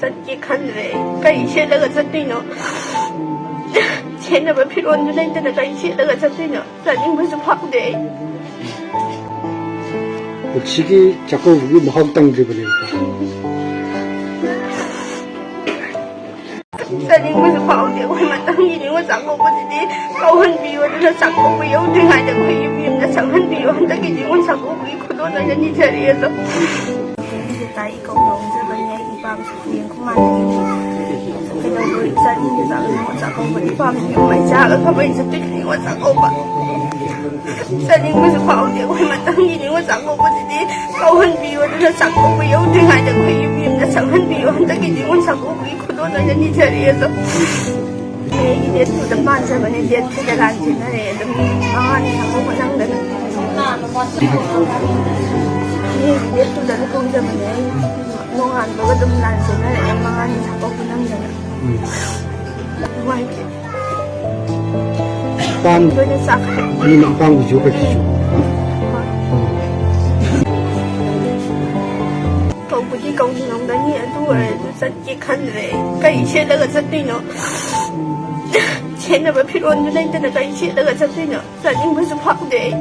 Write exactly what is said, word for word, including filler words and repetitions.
ꯆꯠꯀꯦ ꯈꯟꯗ꯭ꯔꯦ ꯑꯩ꯫ ꯀꯔꯤ ꯁꯦꯠꯂꯒ ꯆꯠꯇꯣꯏꯅꯣ? ꯁꯦꯠꯅꯕ ꯐꯤꯔꯣꯜꯁꯨ ꯂꯩꯇꯅ ꯀꯔꯤ ꯁꯦꯠꯂꯒ ꯆꯠꯇꯣꯏꯅꯣ? ꯆꯠꯅꯤꯡꯕꯁꯨ ꯐꯥꯎꯗꯦ ꯑꯩ꯫ ꯀꯨꯝꯁꯤꯒꯤ ꯆꯥꯛꯀꯧꯕꯒꯤ ꯃꯍꯥꯎ ꯇꯪꯗ꯭ꯔꯤꯕꯅꯦꯕꯀꯣ꯫ ꯆꯠꯅꯤꯡꯕꯁꯨ ꯐꯥꯎꯗꯦ꯫ ꯑꯩꯈꯣꯏ ꯃꯊꯪꯒꯤ ꯅꯤꯉꯣꯜ ꯆꯥꯛꯀꯧꯕꯁꯤꯗꯤ ꯀꯧꯍꯟꯕꯤꯌꯣ, ꯑꯗꯨꯅ ꯆꯥꯛꯀꯧꯕ ꯌꯧꯗ꯭ꯔꯤꯉꯩꯗ ꯑꯩꯈꯣꯏ ꯌꯨꯝ ꯌꯨꯝꯗ ꯆꯪꯍꯟꯕꯤꯌꯣ꯫ ꯍꯟꯗꯛꯀꯤ ꯅꯤꯉꯣꯜ ꯆꯥꯛꯀꯧꯕꯒꯤ ꯈꯨꯗꯣꯜ ꯑꯣꯏꯅ ꯅꯤꯖꯔꯤ ꯑꯗꯣ꯫ ꯇꯥꯏ ꯀꯧꯕ ꯌꯧꯖꯕꯅꯤ ꯑꯩꯒꯤ ꯏꯄꯥꯝꯁꯨ꯫ ꯌꯦꯡ ꯈꯨꯃꯥꯟꯅꯩ꯫ ꯀꯩꯗꯧꯕ ꯆꯠꯅꯤꯡꯗꯦ ꯆꯥꯛ-, ꯅꯤꯉꯣꯜ ꯆꯥꯛꯀꯧꯕꯗꯤ ꯄꯥꯝꯃꯤ꯫ ꯌꯨꯝ ꯃꯩ ꯆꯥꯛꯑꯒ ꯀꯃꯥꯏꯅ ꯆꯠꯇꯣꯏꯅꯣ ꯅꯤꯉꯣꯜ ꯆꯥꯛꯀꯧꯕ? ꯆꯠꯅꯤꯡꯕꯁꯨ ꯐꯥꯎꯗꯦ꯫ ꯑꯩꯈꯣꯏ ꯃꯊꯪꯒꯤ ꯅꯤꯉꯣꯜ ꯆꯥꯛꯀꯧꯕꯁꯤꯗꯤ ꯀꯧꯍꯟꯕꯤꯌꯣ, ꯑꯗꯨꯅ ꯆꯥꯛꯀꯧꯕ ꯌꯧꯗ꯭ꯔꯤꯉꯩꯗ ꯑꯩꯈꯣꯏ ꯌꯨꯝ ꯌꯨꯝꯗ ꯆꯪꯍꯟꯕꯤꯌꯣ꯫ ꯍꯟꯗꯛꯀꯤ ꯅꯤꯉꯣꯜ ꯆꯥꯛꯀꯧꯕꯒꯤ ꯈꯨꯗꯣꯜ ꯑꯣꯏꯅ ꯅꯤꯖꯔꯤ ꯑꯗꯣ꯫ ꯑꯩꯒꯤ ꯗꯦꯠ ꯇꯨꯗ ꯄꯥꯟꯖꯕꯅꯦ, ꯗꯦꯠ ꯊ꯭ꯔꯤꯗ ꯂꯥꯟ ꯆꯦꯟꯅꯔꯦ꯫ ꯑꯗꯨꯝ ꯃꯉꯥꯅꯤ ꯆꯥꯛꯀꯧꯕ ꯅꯪꯗꯅ꯫ ꯑꯩꯒꯤ ꯗꯦꯠ ꯇꯨꯗ ꯂꯨꯍꯣꯡꯖꯕꯅꯦ꯫ ꯑꯩ ꯅꯣꯡꯉꯥꯟꯕꯒ ꯑꯗꯨꯝ ꯂꯥꯟ ꯆꯦꯟꯅꯔꯛꯑꯦ, ꯃꯉꯥꯅꯤ ꯆꯥꯛꯀꯧꯕ ꯅꯪꯗꯅ꯫ ꯎꯝ꯫ ꯅꯨꯡꯉꯥꯏꯇꯦ꯫ ꯄꯥꯝ-, ꯂꯣꯏꯅ ꯆꯥꯈ꯭ꯔꯦ꯫ ꯑꯅꯤꯃꯛ ꯑꯄꯥꯝꯕꯁꯨ ꯀꯩꯁꯨ꯫ ꯍꯣꯏ꯫ ꯀꯧꯕꯗꯤ ꯀꯧꯅꯤꯡꯉꯝꯒꯅꯤ, ꯑꯗꯨ ꯑꯣꯏꯔꯁꯨ ꯆꯠꯀꯦ ꯈꯟꯗ꯭ꯔꯦ꯫ ꯀꯔꯤ ꯁꯦꯠꯂꯒ ꯆꯠꯇꯣꯏꯅꯣ? ꯁꯦꯠꯅꯕ ꯐꯤꯔꯣꯜꯁꯨ ꯂꯩꯇꯅ ꯀꯔꯤ ꯁꯦꯠꯂꯒ ꯆꯠꯇꯣꯏꯅꯣ? ꯆꯠꯅꯤꯡꯕꯁꯨ ꯐꯥꯎꯗꯦ ꯑꯩ꯫